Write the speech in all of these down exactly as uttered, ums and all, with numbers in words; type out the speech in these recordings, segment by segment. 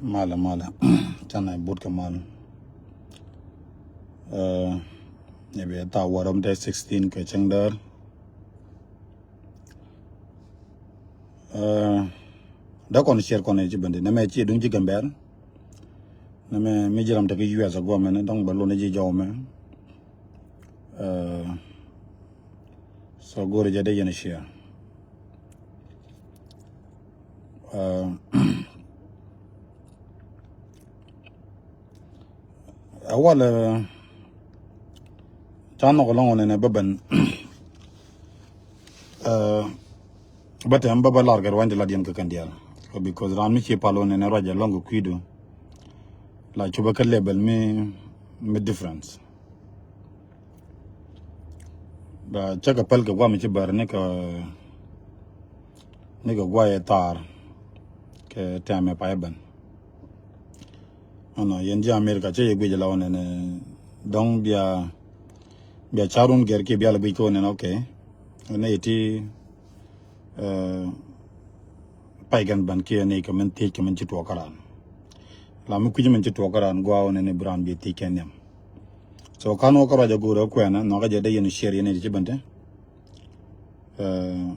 Malɛ, malɛ. Canɛ but kɛ mal. Ɛ, ni bi thaak wäl rɔm te sixteen kɛ cäŋ däär. Ɛ, dee kɔn share kɔn ɛ ci bɛn di. Nɛmɛ ci duŋ ji̱ Gambɛl. Nɛmɛ mi ji̱ ram te kä U S a guɔmɛ ni dɔŋ bɛ lun ji̱ jɔw mɛ. Ɛ, so go̱o̱ri jɛ dee yɛn share. Ɛ, ɛ walɛ ca nhɔk ɛlɔ̱ŋ ɣän ɛn ɛ bä ben. Ɛ, bä tɛm bä bä lar kɛ ruany ti lat yɛn kɛ kɛn diaal. Because ram mi ci pal ɣän ɛn ɛ ruac ɛlɔ̱ŋ kɛ kui̱du la cupä kä level mi, mi difference. Ba cä kɛ päl kɛ guam ci bär ni kɛ, ni kɛ guayɛ thaar kɛ tɛmɛ payɛ ben. Ɛnɔ yɛn ji̱ America cä yɛ guic la wä nɛnɛ dɔŋ bia, bia carun gɛr kiɛ bia la guic kɛ wä nɛnɛ, okay. Nɛ iti Ɛ, pay kɛn bän kiɛ ni kɛ mɛn thiec kɛ mɛn ci tuɔɔk kä raan. La mi kui̱c mɛn ci tuɔɔk kä raan gua̱a̱ wä nɛn i̱ bi raan bi thiec kɛ nhiam. So kan wä kä ruac a go̱o̱r ɛ kuɛɛnä nhɔakä jɛ dee yɛn share yɛn i̱ ci bän te. Ɛ,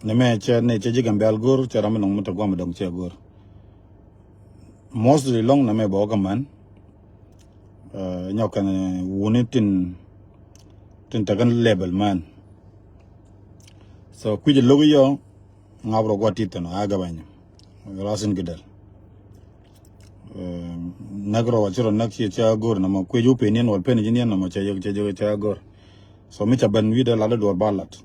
ni mɛ cɛ ni cɛ ji̱ Gambɛl go̱o̱r cɛ ram mi nɔŋ mi te guam mi dɔŋ cɛ go̱o̱r. Mostly lɔŋ nɛ mɛ bɛ wä kä män. Ɛ, nyɔk kɛn wuni tin, tin tekɛ level män. So kui̱c lo̱k yɔ ŋap rɔ gua̱t tit thin a gabany. Rasin gidɛl. Ɛ, näk rɔ wa ci rɔ näk ci ca go̱r nɔmɔ kui̱c wä pen yɛn wal pen ji̱n yɛn nɔmɔ ca yök ca yök ca go̱r. So mi ca ben wi̱dɛ lat duɔr ba lat.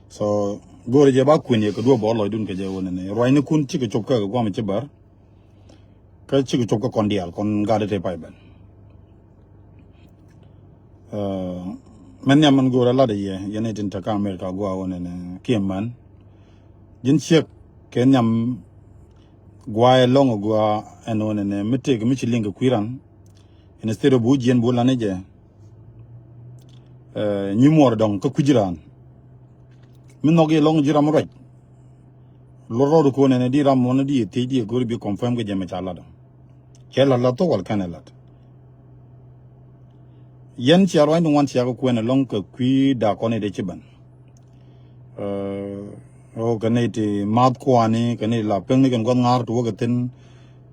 So go̱r jɛ ba kui̱n yɛ kɛ duɔr bɔ lɔcdun kɛ jɛ wä nɛnɛ ruacnikun cikɛ cop kɛ kɛ guam ci bär. Kä cikɛ cop kä kɔn diaal kɔn gat te pay ben. Ɛ, mɛn nhiam mɛn go̱o̱r a lat yɛ yɛn itin te kä America gua̱a̱ wä nɛnɛ kiɛ män. Ji̱n ciek kɛ nhiam gua̱a̱ ɛlɔ̱ŋ gua̱a̱ ɛn wä nɛnɛ mi tëëk mi ci liŋ kɛ kui̱ ran. Instead of bu jiɛn bu lan i̱ jɛ. Ɛ, nyi muɔɔr dɔŋ kä kui̱ ji̱ raan. Mi nhɔk yɛ lɔŋ ji̱ ram ruac. Lɔ rɔɔd ko̱n ɛn di ram mɔn di yɛ thiec di yɛ go̱r bi confirm kɛ jɛ mɛ ca lat. Cɛ lat la thok wal kɛn ɛ lat. Yɛn cia ruany di ŋuan cia kɛ kuɛn ɛlɔŋ kɛ kui̱ da̱a̱ kɔn i̱ dee ci ben. Ɛ, ɣöö kɛ nɛy ti math kuani kɛ nɛy ti la pek ni kɛn guath ŋa̱r ti wä kɛ thi̱n.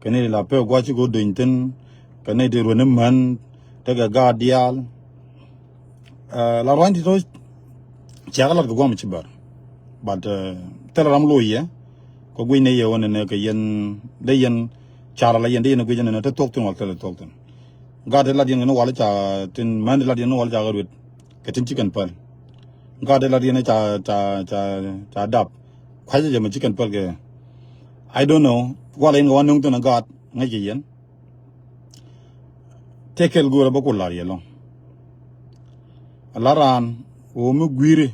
Kɛ nɛy ti la pek gua̱c ci kɛ wä dony thi̱n. Kɛ nɛy ti rueni män tekɛ gaat diaal. Ɛ, la ruany ti tɔ ciakä lat kɛ guam ci bär. But, ɛ, thilɛ ram loc yɛ kɛ guic nɛ yɛ wä nɛnɛ kɛ yɛn dee yɛn car la yɛn dee yɛn guic nɛnɛ te thuɔk thi̱n wal thilɛ thuɔk thi̱n. Gaat ti lat yɛn kɛ ni wal ca tin män ti lat yɛn ni wal ca kɛ ruet kɛ tin ci kɛn päl. Gaat ti lat yɛn ca, ca, ca, ca dap. Kua̱cä jɛ mɛ ci kɛn päl kɛ. I don't know. Wala in kɛ wan nuŋ thin a gaat ŋäc kɛ yɛn. Tëë kɛl go̱o̱rä bä ku la̱r yɛ lɔ̱ŋ. A la̱r raan ɣöö mi gui̱ri.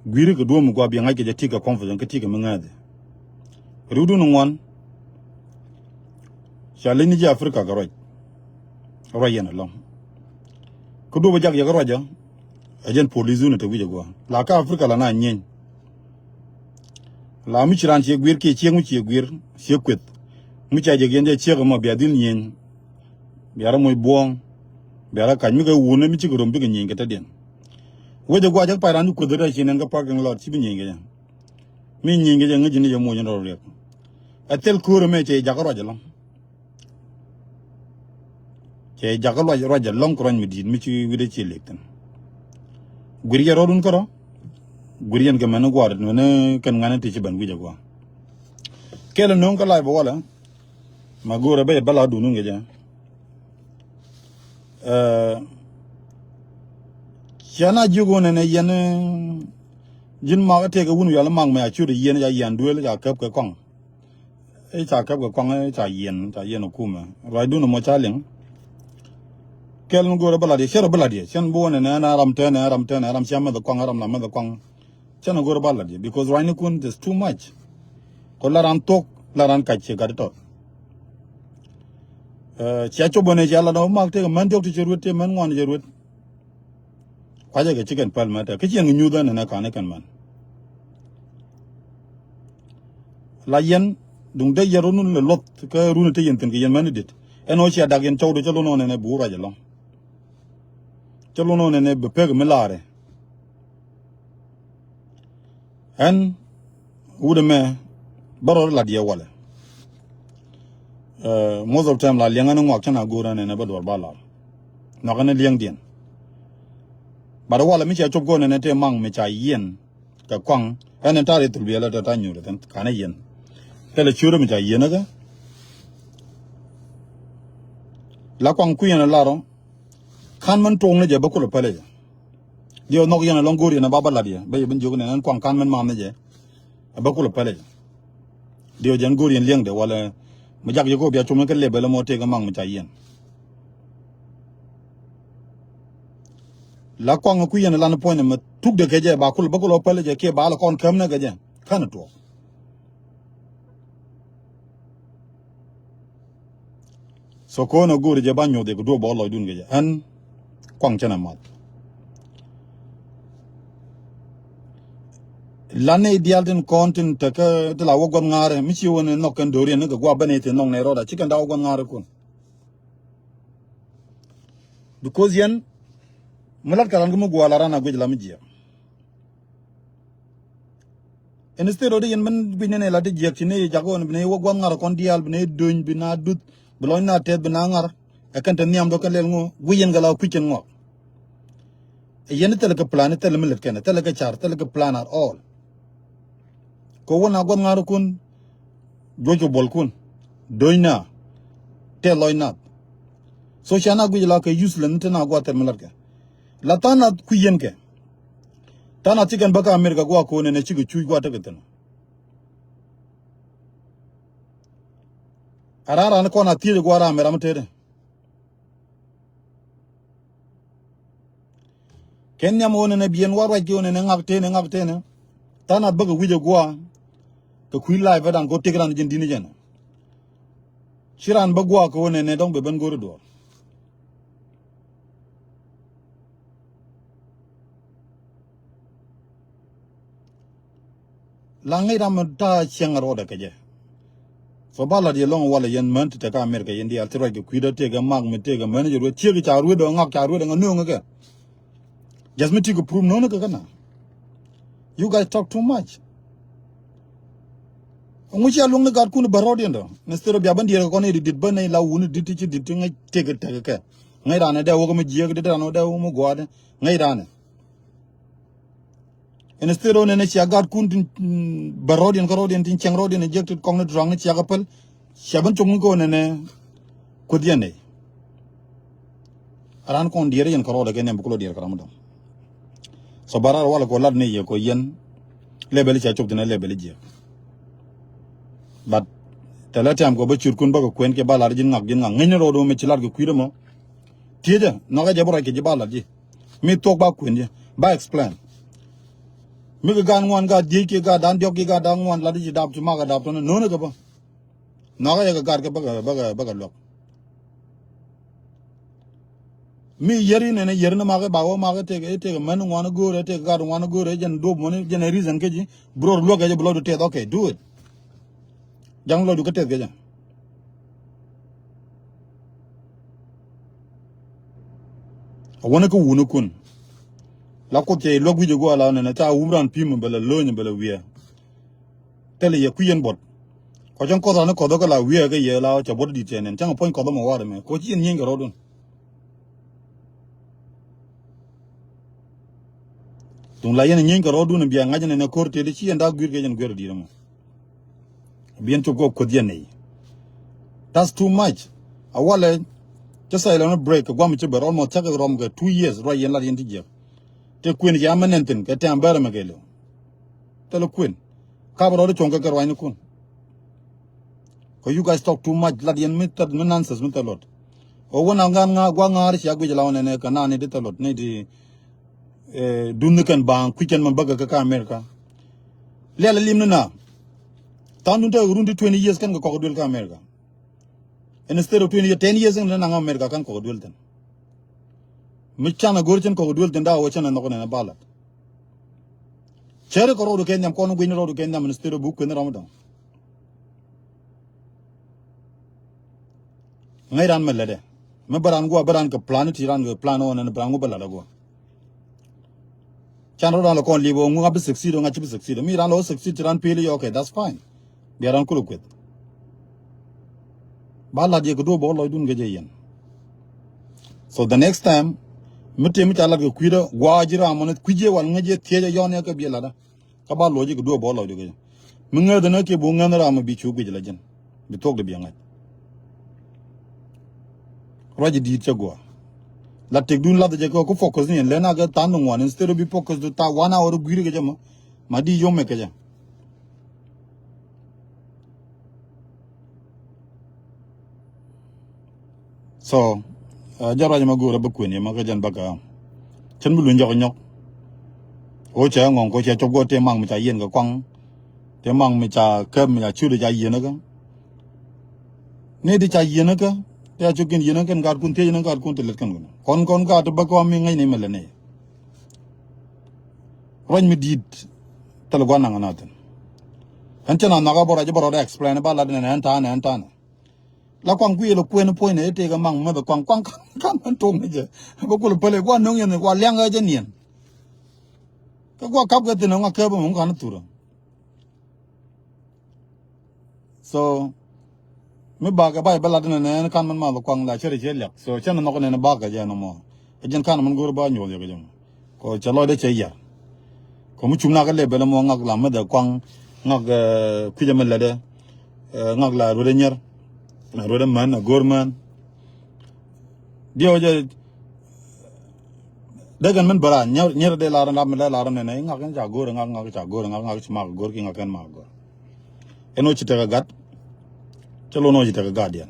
Gui̱ri kɛ duɔ̱ɔ̱m mi gua̱a̱ bi ŋa̱c kɛ jɛ ti̱i̱ kɛ confident kä ti̱i̱ kɛ mi ŋääthi. Ri̱wdun ŋuan. Ca leny ni ji̱ Africa kɛ ruac. Ruac yɛn ɛlɔ̱ŋ. Kä duɔ̱p a jak yɛ kä ruacä. Ɛ jɛn police unit te wi̱c ɛ gua̱a̱ la kä Africa la na nyieny. La mi ci raan ciɛ gui̱r kiɛ ciek mi ciɛ gui̱r ciɛ kueth. Mi ca jɛ yɛn jɛ ciek ɛmɔ bia dhil nyieny. Bia rɔ moc buɔ̱ɔ̱ŋ. Bia rɔ kac mi kɛ wun mi cikɛ rom bikɛ nyieny kɛ tetdiɛn. Wec ɛ gua̱a̱ cä pay raan ci kueth rɛy ci nɛn kä parking lot ci bi nyieny kɛ jɛ. Mi nyieny kɛ jɛ ŋäc ni jɛ moc ni rɔ riɛk. Ɛ thil köör ɛmɛ cɛ jakä ruac ɛlɔ̱ŋ. Cɛ jakä ruac ruac ɛlɔ̱ŋ kɛ ruac mi di̱i̱t mi ci wi̱cdɛ ci lek thi̱n. Guir yɛ rɔɔdun kärɔ. Guir yɛn kɛ mɛn gua̱a̱r mɛn kɛn ŋa̱n ti ci ben wi̱c ɛ gua̱a̱. Kɛl ɛ no̱o̱ŋ kä lac bɛ walɛ. Ma go̱o̱rɛ bä yɛ bä la duundun kɛ jɛ. Ɛ, cia na jiök ɣöö nɛnɛ yɛn, ɛ, ji̱n mak ɛ tëëkɛ wun wial mak mɛ a ciöt ɛ yɛn ca yɛn duëël ca käp kɛ kɔaŋ. I̱ ca käp kɛ kɔaŋ i̱ ca yiɛn ca yiɛn ɛ kumɛ ruacdun ɛmɔ ca liŋ. Kɛl mi go̱o̱rɛ bä lat yɛ cɛ rɔ bä lat yɛ cɛn bi wä nɛnɛ ɛn a ram tɛn ɛ ram tɛn ɛ ram cia mɛth ɛ kɔaŋ ɛ ram la mɛth ɛ kɔaŋ. Cɛn ɛ go̱o̱rɛ bä lat yɛ because ruacnikun is too much. Kɔ la ran thok la ran kac ciɛ gat tɔt. Ɛ, cia cop bä nɛ cia lat ɛ mak tëëkɛ män diɔk ti cɛ ruet tëë män ŋuan cɛ ruet. Kuacä kɛ ci kɛn päl mɛ tɛ kä ciɛn kɛ nyuth ɛn ɛn ɛ ka̱n ɛ kɛn män. La yɛn Duŋ dee yɛn run lɛ luɔth kä run te yɛn thi̱n kɛ yɛn män dit. Ɛn ɣöö cia dak yɛn cɔwdu cä lun ɣän ɛn ɛ bi wur ruac ɛlɔ̱ŋ. Cä lun ɣän ɛn ɛ bi pek mi laarɛ. Ɛn wut ɛmɛ bä rɔ lat yɛ walɛ. Most of time la liɛŋ ɛn ŋuak cä na go̱o̱r ɛn ɛn ɛ bä duɔr ba lar. Nhɔk ɛn ɛ liɛŋdiɛn. Bat walɛ mi cia cop go̱o̱r ɛn ɛ tëë maŋ mi ca yiɛn. Kɛ kɔaŋ ɛn in ta̱a̱ ri thul biɛl ɛ tɛ ta̱a̱ nyuur ɛ thin ka̱n ɛ yɛn. Thilɛ ciöt mi ca yɛn ɛ kɛ. La kɔaŋ kui̱ ɛn ɛ lar ɔ. Ka̱n min tuɔɔk ni jɛ bä kulɛ päl ɛ jɛ. Diɛ ɔ nhɔk yɛn ɛ lɔŋ go̱o̱r yɛn ɛ ba bä lat yɛ bä yɛ bin jiök ni ɛn kɔaŋ ka̱n min ma̱a̱m ni jɛ. Ɛ bä kulɛ päl ɛ jɛ. Diɛ ɔ jɛn go̱o̱r yɛn liɛŋdɛ walɛ. Mi jak yɛ kɛ ɔ bia cum ni kɛ lɛp ɛ lɛ mɔ tëëk ɛ maŋ mi ca yɛn. La kɔaŋ kui̱ yɛn lan puɔ̱ny mɛ thukdɛ kɛ jɛ ba kul bä kul ɔ päl jɛ kiɛ ba la kɔn käm nɛ kɛ jɛ kän tuɔɔk. So ko̱n a go̱o̱ri jɛ ba nyuɔth yɛ kɛ duɔ̱ɔ̱p bɔ lɔcdun kɛ jɛ ɛn kɔaŋ cɛn a math. Lan ni diaal tin kɔn tin tekä ti la wä gua̱th ŋa̱rä mi ci wä ni nhɔk kɛn do̱riɛn ni kɛ gua̱a̱ bä ni ti nhɔk ni rɔɔda ci kɛn da wä gua̱th ŋa̱rä kun. Because yɛn mi lat kɛ ran kä mi guɔ la ran a guic la mi jiɛk. Instead of di yɛn bin guic ni ni la di jiɛk ci ni jak ɣɔn bi ni wä gua̱th ŋa̱r kɔn diaal bi ni duny bi na duth bi lɔny na tɛth bi na ŋa̱r. Ɛ kɛn te nhiam dɔ kɛn lɛl ŋɔ guic yɛn kɛ la kui̱c kɛn ŋɔak. Ɛ yɛn thilɛ kɛ plan thilɛ mi lät kɛn thilɛ kɛ car thilɛ kɛ plan at all. Kɛ wä na gua̱th ŋa̱r kun juɔc kɛ buɔl kun do̱ny na tɛth lɔc nath. So ca na guic la kɛ useless ni te na gua̱th thil mi latkɛ. La tha̱a̱ŋ nath kui̱ yɛn kɛ tha̱a̱ŋ nath ci kɛn bä kä America gua̱a̱ ko̱n ɛn ɛ cikɛ cuc gua̱a̱ tekɛ thi̱n. A ra̱a̱n ra̱a̱n kɔn a thiec gua̱a̱ ram mi ram mi tetdɛ. Kɛn nhiam ɣöö nɛnɛ biɛn wa ruac ki ɣöö nɛnɛ ŋak tenɛ ŋak tenɛ. Tha̱a̱ŋ nath bäkɛ wi̱c ɛ gua̱a̱ kɛ kui̱ live ɛ da̱ŋ kɛ ɣöö tëk ran ji̱n di̱t ni jɛn. Ci ran bä gua̱a̱ kɛ ɣöö nɛnɛ dɔ̱ŋ bɛ ben go̱o̱r i̱ duɔ̱ɔ̱r. La ŋäc ram mi ta̱a̱ cieŋ rɔɔdɛ kɛ jɛ. So ba lat yɛ lɔŋ walɛ yɛn män ti tɛk America yɛn diaal ti ruac kɛ kui̱dä tëëkɛ mak mi tëëkɛ män jɛ ruet ciek ca ruet ɔ ŋak ca ruet ɔ ŋa nööŋ kɛ. Just mi ti kɛ proof no̱o̱ŋ kɛ kɛ na. You guys talk too much. Ŋu cia luäŋ ni gat kun bä rɔɔdiɛn dɔ ni thil rɔ bia bän diɛɛr kɛ kɔn i̱ dit dit bä nɛy la wuni dit ti ci dit ti ŋäc tëëkɛ tëëkɛ kɛ. Ŋäc ran ɛ dee wä kɛ mi jiääk dit ran ɛ dee wä kɛ mi gua̱a̱dɛ ŋäc ran ɛ. Instead ɔ nɛnɛ cia gat kun tin bä rɔɔdiɛn kä rɔɔdiɛn tin cieŋ rɔɔdiɛn ɛ jiäk ti kɔŋ ni duraŋ ni cia kä päl. Cia ben cok ni kɛ ɔ nɛnɛ kueth yɛn nɛy. Ran kɔn diɛɛr yɛn kä rɔɔdɛ kɛ nɛm bi kulɔ diɛɛr kä ram mi dɔ̱ŋ. So ba rar walɛ kɛ ɔ lat ni yɛ kɛ ɔ yɛn. Lɛbɛl cia cok thin ɛ lɛbɛl jiɛk. But tɛlɛ tɛm kɛ ɔ bä ciöt kun bä kɛ kuɛn kɛ ba lar ji̱n ŋak ji̱n ŋak ŋäcni rɔɔdɛ mɛ ci lat kɛ kui̱dɛ mɔ. Tiecä nhɔkɛ jɛ bi ruac kɛ ji̱ ba lat ji̱. Mi thuɔ̱k ba kuën ji̱ ba explain. Mi kɛ gaat ŋuan gaat dhiec kiɛ gaat dan diɔ̱k kiɛ gaat dan ŋuan lat ji̱ dap ti makɛ dap tɔnɛ no̱o̱nɛ kɛ bä. Nhɔkɛ yɛ kɛ gaat kɛ bäkɛ bäkɛ bäkɛ luäk. Mi yäri nɛnɛ yäri ni makɛ ba wä makɛ tëkɛ tëkɛ män ŋuan go̱o̱rɛ tëkɛ gaat ŋuan go̱o̱rɛ jɛn duɔ̱p mɔni jɛn ɛ reason kä ji̱. Bi rɔ luäk kɛ jɛ bi lɔcdu tɛth, okay, do it. Jaŋ lɔcdu kä tɛth kɛ jɛ. A wäni kä wuni kun. La Kuoth cɛ luäk wi̱c a guɔ la nɛnɛ ca wum ran pi̱m bɛ la lo̱ny bɛ la wiɛ. Thilɛ yɛ kui̱ yɛn buɔt. Kɔ cäŋ kɔth ran ni kɔth kä la wiɛ kä yɛ la cɛ buɔt dit cɛ nɛn cäŋ puɔ̱ny kɔth mɛ warɛ mɛ kɔ ci yɛn nyieeny kɛ rɔɔdun. Duŋ la yɛn nyieeny kɛ rɔɔdun bia ŋa̱c nɛn ɛ ko̱r tëëdi ci yɛn dak gui̱r kɛ yɛn gui̱r di̱i̱t ɛmɔ. Bi yɛn cop kɛ kuoth yɛn nɛy. That's too much. A walɛ cä silent break kɛ guam ci bɛ rɔl mɔ thiak kɛ rɔm kɛ two years ruac yɛn lat yɛn ti jiɛk. Te kuën ci amɛ nɛn thin kɛ tɛm bɛrɛ mɛ kɛ liw. Thilɛ kuën. Kap rɔɔd cuɔ̱ŋ kɛ kɛ ruacnikun. Kɛ you guys talk too much lat yɛn mi thil mi nonsense mi thil luɔt. Ɣöö wä na ŋa̱n ŋa̱ gua̱ ŋa̱a̱r cia guic la wä nɛnɛ kɛ naan ni ti thil luɔt ni ti. Dun ni kɛn baaŋ kui̱c kɛn mɛ bäkɛ kä kä America. Lial lim ni na. Tha̱a̱ŋ dun tekɛ run ti twenty years kɛn kɛ kɔk duel kä America. Instead of twenty years, ten years in naŋ America kɛn kɔk duel thin. Mi can a go̱r cin kɔk duel thin daa wä cin a nhɔk nɛn a balat. Cɛri kɛ rɔɔdu kɛ nhiam kɔn gui̱ny rɔɔdu kɛ nhiam instead of buk kueth ni ram dɔŋ. Ŋäc ran mɛ lätdɛ. Mɛ bä ran guɔ bä ran kɛ plan ti ran kɛ plan ɔ nɛn bä ran ŋu bä lat ɛ guɔ. Can rɔ ran lɛ kɔn liep ɔ ŋu ŋa bi succeed ɔ ŋa ci bi succeed ɔ mi ran lɛ ɔ succeed ti ran peel yɛ, okay, that's fine. Bia ran kulɛ kueth. Ba lat yɛ kɛ duɔ bä lɔcdun kɛ jɛ yɛn. So the next time mi tëë mi ca lat kɛ kui̱dä gua̱a̱ ji̱ ram mɔnɛ kui̱ jɛ wal ŋäc jɛ thiec ɛ yɔn yɛ kɛ biɛ latdä. Kä ba luɔc ji̱ kɛ duɔ̱ɔ̱p bä lɔcdɛ kɛ jɛ. Mi ŋäthä nä kiɛ bu ŋäthä ram mi bi cu guic la jɛn. Bi thuɔ̱k di biɛ ŋa̱c. Ruac ji̱ di̱i̱t cä gua̱a̱. La tëkdun lath jɛ kɛ ku focus ni ɛn lɛn a kɛ tha̱a̱ŋ ni ŋuan instead of bi focus du tha̱a̱ŋ one hour gui̱i̱r kɛ jɛ mɔ. Ma di yom mɛ kɛ jɛ. So, uh, jɛ ruac ma go̱o̱rä bä kuën yɛ ma kä jɛn bä kä. Cän bi luny jɔk nyɔk. Ɣöö cɛ ŋɔŋ kɔ cɛ cop gɔɔ tëë maŋ mi ca yiɛn kɛ kuaŋ. Tëë maŋ mi ca käp mi ca ciöt ca yiɛn kä. Ni di ca yiɛn kä. Tëë a cok kɛn yiɛn kä kɛn gaat kun thiec ni gaat kun ti lät kɛn kun. Kɔn kɔn gaat bä kɔ mi ŋäc ni mɛ lɛ ni. Ruac mi di̱i̱t thil gua̱n naŋ anathin. Ɛn cɛ na nhɔk a bä ruac bä rɔɔdɛ explain ba lat nɛn ɛn ta̱a̱nɛ ɛn ta̱a̱nɛ. La kuaŋ kui̱ lɛ kuën puɔ̱nynɛ i̱ tëëkɛ maŋ mäth kuaŋ kuaŋ ka̱n ka̱n mɛn toŋ ni jɛ. Bä kulɛ päl ɛ gua̱n no̱ŋ yɛn kua liaŋ ɛ jɛ niɛn. Kä kua kap kɛ thin ɛ ŋuak kɛ bä mɛ ŋuak ka̱n thurä. So mi bakɛ ba i̱ bä lat inɛ nɛn ka̱n mɛn math kuaŋ la cär i̱ ciɛ liak. So cä ni nhɔk inɛn bakɛ jɛ nɔmɔ. Ɛ jɛn ka̱n mɛn go̱o̱r ba nyuɔth yɛ kɛ jɛ mɔ. Kɔ cɛ lɔcdɛ cɛ yar. Kɔ mi cum nak lɛ bɛl mɔ ŋak la mɛth ɛ kuaŋ ŋak, eh, kui̱cä mi lätdɛ, eh, ŋak la ruetdɛ nyär. Ruetdɛ män a go̱o̱r män. Diɛw jɛ dee kɛn min bära nyär nyär dee lar rap mi lɛ lar nɛnɛ ŋak in ca go̱o̱r ŋak ŋak ca go̱o̱r ŋak ŋak ci mak go̱o̱r ki ŋak kɛn mak go̱o̱r. Ɛn wä ci tekɛ gat. Cɛ lon wä ci tekɛ gat diɛn.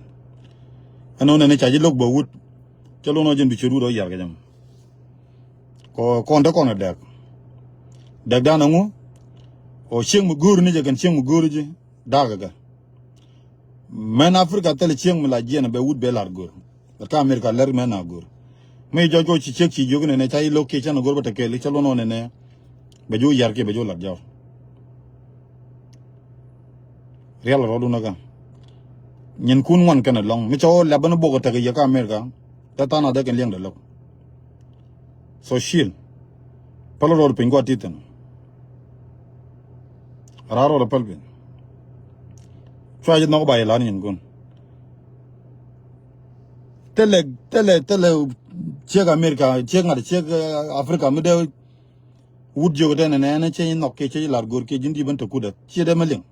Ɛn wä nɛnɛ ca ji̱ lo̱k bä wut. Cɛ lon wä jɛn bi ciöt wut wä yar kɛ jɛ mɔ. Kɔ kɔn te kɔn kɛ dɛk. Dɛk dan aŋu. Ɔ cieŋ mi go̱o̱ri ni jɛ kɛn cieŋ mi go̱o̱ri ji̱. Dakɛ kɛ. Mɛn Africa thil cieŋ mi la jiɛn bɛ wut bɛ lar go̱o̱r. Bɛ ka America lɛr mɛn a go̱o̱r. Mi jɔc kɔ ci ciek ci jiök nɛnɛ ca i̱ lo̱k kiɛ cɛn a go̱o̱r bɛ te kɛɛl i̱ cɛ lon wä nɛnɛ. Bɛ ji̱ wä yar kiɛ bɛ ji̱ wä lat jɔr. Rial rɔɔdun kä. Nyin kun ŋuan kɛn ɛlɔ̱ŋ mi cɛ wä lɛp bä ni bok ɛ tek yɛ kä America. Tɛ than a dee kɛn liɛŋdɛ lo̱k. So chill. Päl rɔɔd piny gua̱ tithin. Raa rɔɔd päl piny. Cua ji̱ nhɔk ba yɛ la̱r nyin kun. Thilɛ thilɛ thilɛ ciek America ciek ŋa̱t ciek, eh, Africa mi dee. Wut jiök tɛn ɛn ɛn cɛ nhɔk kiɛ cɛ lar go̱r kiɛ ji̱n di ben te kut ɛ ciɛ dee mɛ liŋ.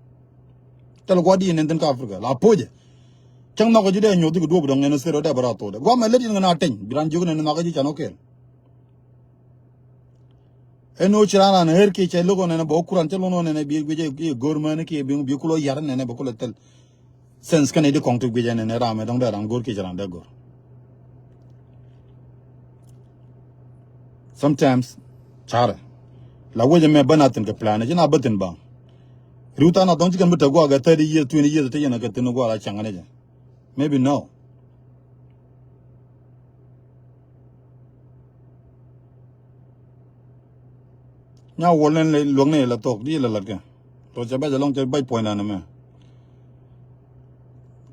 Thil gua̱ di ɛn ɛn thin kä Africa la po̱cɛ. Cäŋ nhɔk ji̱ dee nyuɔth di kɛ duɔ̱p dɔ̱ŋ ɛn state ɔ dee bɛ rɔ thokdɛ gua̱ mɛ lät in ŋɛ na teny bi ran jiök ɛn ɛn nhɔk ji̱ can ɔ kɛɛl. Ɛn ɣöö ci ran ran ɣer kiɛ cɛ lo̱k ɣän ɛn ɛ bɛ wä kuran cä lo̱n ɣän ɛn ɛ bi guic ɛ go̱r mäni kiɛ bi bi kulɔ yar ɛn ɛn ɛ bɛ kulɔ thil. Sense kɛn i̱ di kɔŋ ti guic ɛn ɛn ɛ ram ɛ dɔ̱ŋ dee ran go̱r kiɛ cɛ ran dee go̱r. Sometimes carɛ la wec ɛmɛ bä na thin kɛ plan ɛ ci na bä thin ba. Riw than a dhɔŋ ci kɛn bi te guak ɛ thirty years, twenty years te yɛn ɛ kɛ thin guak a caŋ ɛn ɛ jɛ. Maybe no. Nya wol ni luäk ni la thok di la lat kɛ. Tɔ cɛ bɛc alɔŋ cɛ bɛc puɔ̱ny dan ɛmɛ.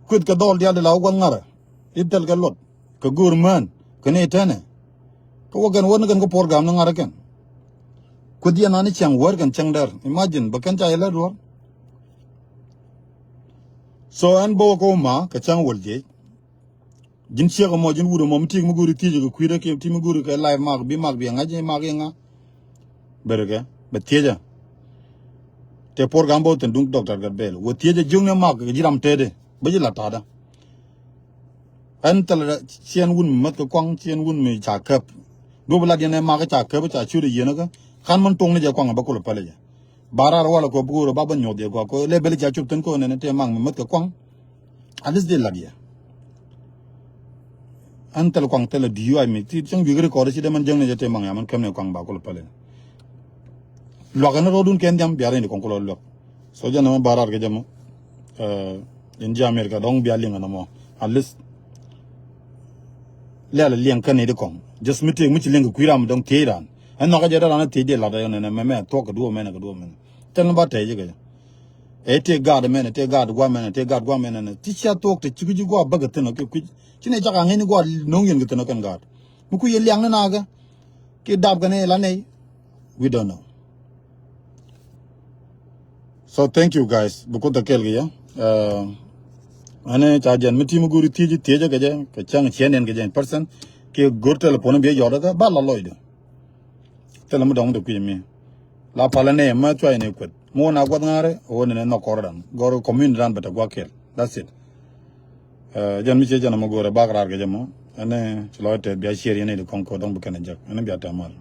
Kueth kɛ dhɔl dial di la wä guath ŋarɛ. Di thɛl kɛ luɔt kɛ go̱o̱r mään kɛ ni tɛnɛ. Kä wä kɛn wä ni kɛn kä puɔr gam ni ŋarɛ kɛn. Kueth yɛn ani cɛŋ wäär kɛn cɛŋ dɛr. Imagine bä kɛn ca yɛ lɛ duɔr. So ɛn bä wä kä wä ma kɛ cäŋ wäl jiec. Ji̱n ciek ɛmɔ ji̱n wut ɛmɔ mi tiek mi go̱o̱ri thiec kɛ kui̱dä kiɛ ti mi go̱o̱ri kɛ live mak bi mak bi ŋa̱c mak iŋa. Ber kɛ bɛ thiecä. Tɛ puɔr gam bä wä thi̱n duŋ doctor Gatbel wä thiecä jiöknɛ mak kɛ ji̱ ram tetdɛ bä ji̱ la ta̱a̱dä. Ɛn thilɛ ciɛn wun mi mäth kɛ kuaŋ ciɛn wun mi ca käp. Duɔ̱p lat yɛn ɛ mak ca käp ca ciöt ɛ yieen kä. Kan min tuɔŋni jɛ kuaŋ ɛ bä kulɛ pälɛ jɛ. Ba raar walɛ kɔ bi go̱o̱r ɛ ba bä nyuɔth yɛ gua̱k kɔ lɛ bel ca cop thi̱n kɔ nɛn ɛ tɛ mak mi mäth kɛ kuaŋ. At least dee lat yɛ. Ɛn thil kuaŋ thil a D U I mi ti cäŋ wi̱i̱ record ci dee mɛn jäŋ ni jɛ tëë maŋ ya mɛn käm ni kuaŋ ba kulɛ päl in. Luak ɛn rɔɔdun kɛn dhiam bia rɛy ni kɔŋ kulɔ luak. So jɛn ɛmɛ ba raar kɛ jɛ mɔ. Eh, in ji̱ America dɔŋ bia liŋ ɛn ɛmɔ. At least lɛl liɛŋ kɛn ni di kɔŋ. Just mi tëë mi ci liŋ kɛ kui̱ ram dɔŋ thiec ran. Ɛn nhɔkä jɛ dee ran thiec dee lat ɛn ɛmɛ mɛ thuɔk kɛ duɔ̱ɔ̱p mɛn kɛ duɔ̱ɔ̱p mɛn. Thil ni ba tɛy jɛ kɛ jɛ. Ɛ tëë gaat mɛn, ɛ tëë gaat guam mɛn, ɛ tëë gaat guam mɛn, ɛ ti cia thuɔk te ci kui̱ ji̱ guam bäkɛ thi̱n ɔ kɛ kui̱. Ci nɛ cak aŋi̱n guam no̱ŋ yɛn kɛ thi̱n ɔ kɛn gaat. Mi kui̱ yɛ liaŋ ni nakä. Kɛ dap kɛn ɛ la nɛy. We don't know. So thank you guys. Bi Kuoth ɛ kɛɛl kɛ yɛ. Ɛnɛ ca jɛn mi ti mi go̱o̱ri thiec thiec kɛ jɛ kɛ cäŋ ciɛ nɛn kɛ jɛ in person. Kɛ go̱o̱r telephone bi yɔt kɛ ba la lɔcdɛ. Thilɛ mi dɔ̱ŋ mi dee kui̱c mi la palä nɛ ma cuay ni kueth mi wä na guath ŋa̱rä wä ni nɛ nhɔk kɔr dan gɔr community dan bɛ te gua̱k kɛl. That's it. Jɛn mi cie jɛn amä go̱o̱rɛ bak raar kɛ jɛ mɔ. Ɛn ci lɔc tɛth bia cier yɛn ni di kɔŋ ko̱r dɔ̱ŋ bi kɛn a jek ɛn bia tɛm mal.